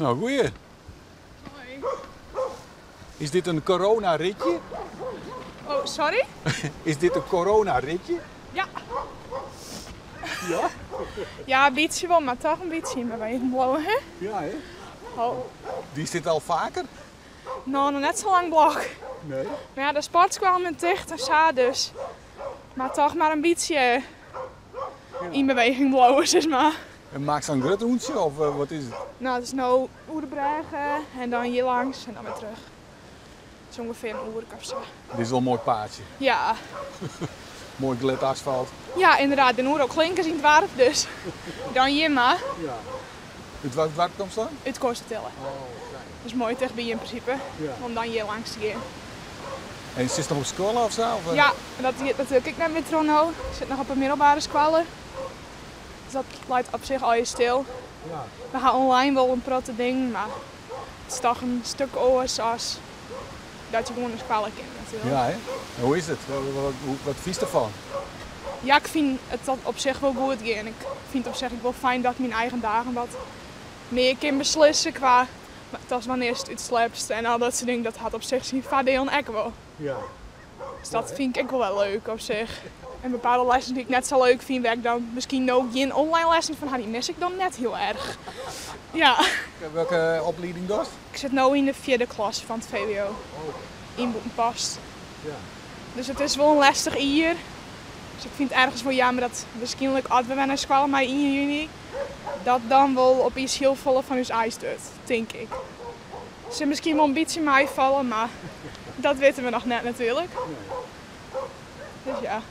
Nou, goeie. Hoi. Is dit in coronaritje? Oh, sorry? Is dit in coronaritje? Ja. Ja? Ja, in bytsje wol, mar toch in bytsje yn beweging bliuwe, hè? Ja, hè? Oh. Dy sit al faker? No, noch net sa lang blok. Nee. Mar ja, de sportskoallen binne ticht en sa, dus. Mar toch mar in bytsje yn beweging bliuwe, sis mar. En maakst dan in grut rûntsje of wat is it? No, it is no oer de brêge en dan hjir langs en dan wer terug. It is ûngefear in oerke of sa. Dit is wol in moai paadsje. Ja. Moai glêd asfalt. Ja, ynderdaad. Binne oeral klinkers yn it doarp, dus dan hjir mar. Ja. Ut welk doarp komst dan? Ut Koatstertille. Oh, oké. Dus moai tichtby yn prinsipe, Ja. om dan hjir langs te gean. En sitst noch op skoalle of sa? Of? Ja, dat giet natuerlik ek net mear troch no. Ik sit noch op 'e middelbere skoalle. Dus dat leit op sich allegear stil. Ja. We ha online wol in protte dingen, mar it is toch in stik oars as dat je gewoan nei skoalle kinne natuerlik. Ja, hè? En hoe is it? Wat fynst derfan? Ja, ik fyn it op sich wol goed gean. Ik fyn it op sich ek wol fijn dat ik myn eigen dagen wat mear kin beslisse kwa dat wannear'tst útslepst en al dat soart dingen. Dat hat op sich syn foardielen ek wol. Ja. Dus dat fyn ik ek wol wer leuk op sich. En bepaalde lessen dy't ik net sa leuk fyn, wêr't ik dan miskien no gjin online lessen fan ha, dy mis ik dan net hiel erch. Ja. Welke oplieding dochst? Ik sit no yn de fjirde klasse fan it VWO. Yn Bûtenpost. Ja. Dus it is wol in lestich jier. Dus ik fyn it ergens wol jammer dat wierskynlik as we wer nei skoalle meie ien juny, dat dan wol opiens hiel folle fan ús eist wurdt, tink ik. Sil miskien wol in bytsje meifalle, mar dat witte we noch net natuerlik. Dus ja.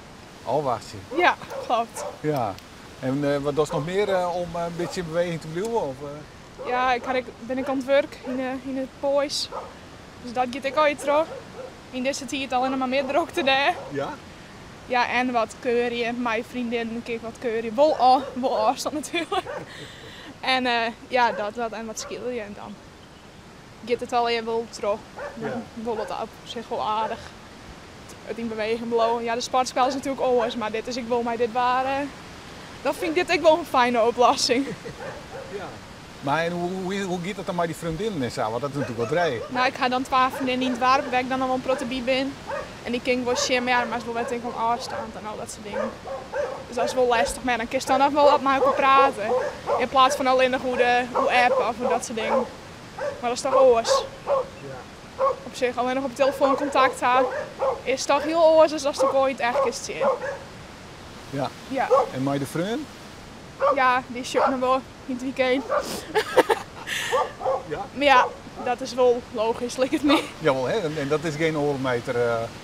Ôfwachtsje. Ja, kloppet. Ja. En wat dochst noch mear om in bytsje yn beweging te bliuwen? Of? Ja, ik ha ek, bin ek oan it wurk yn de Poiesz. Dus dat giet ek allegear troch. Yn dizze tiid allinnich mar mear drokte dêr. Ja? Ja, en wat kuierje mei freondinnen, kin ik wat kuierje. Wol ôf, wol ôfstân natuerlik. En ja, dat wat. En wat skilderje en dan giet it allegear wol troch. Ja. Wol wat op sich wol aardich. It yn beweging bliuwen. Ja, de sportskoalle is natuerlik oars, mar dit is ek wol mei dit waar. Dan fyn ik dit ek wol in fijne oplossing. Ja. Mar en hoe giet dat dan mei dy freondinnen en sa? Want dat is natuerlik wol dreech. No, ik ha dan twa freondinnen yn it doarp wêr't ik dan noch wol in protte by bin. En dy kin ik wol sjen, mar ja, dan moatst wol wer tinke oan ôfstân en al dat soart dingen. Dus dat is wol lestich, mar ja, dan kinst dan noch wol wat mei elkoar prate. In plaats fan allinnich oer de oer app of oer dat soart dingen. Mar dat is toch oars. Op sich, allinnich op de telefoan kontakt ha is toch hiel oars as ast elkoar yn it echt kinst sjen. Ja. Ja. En mei de freon? Ja, dy sjoch ik noch wol yn it wykein. Ja? Mar ja, dat is wol logysk, liket my. Jawol, hè? En dat is gjin oardel meter?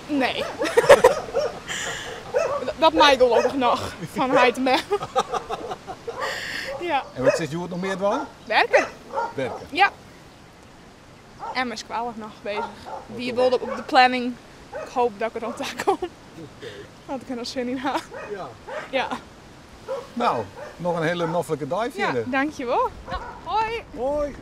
Nee. Dat mei gelokkich noch, fan heit en mem. Ja. En wat silst hjoed noch mear dwaan? Werke. Werke? Ja. En mei skoalle noch bezich. Wie wol op de planning. Ik hoop dat ik der oan ta kom. Dat ik der noch sin yn ha. Ja. Ja. No, noch in hiele noflike dei Ja, fierder. dankjewol. Hoi. Hoi.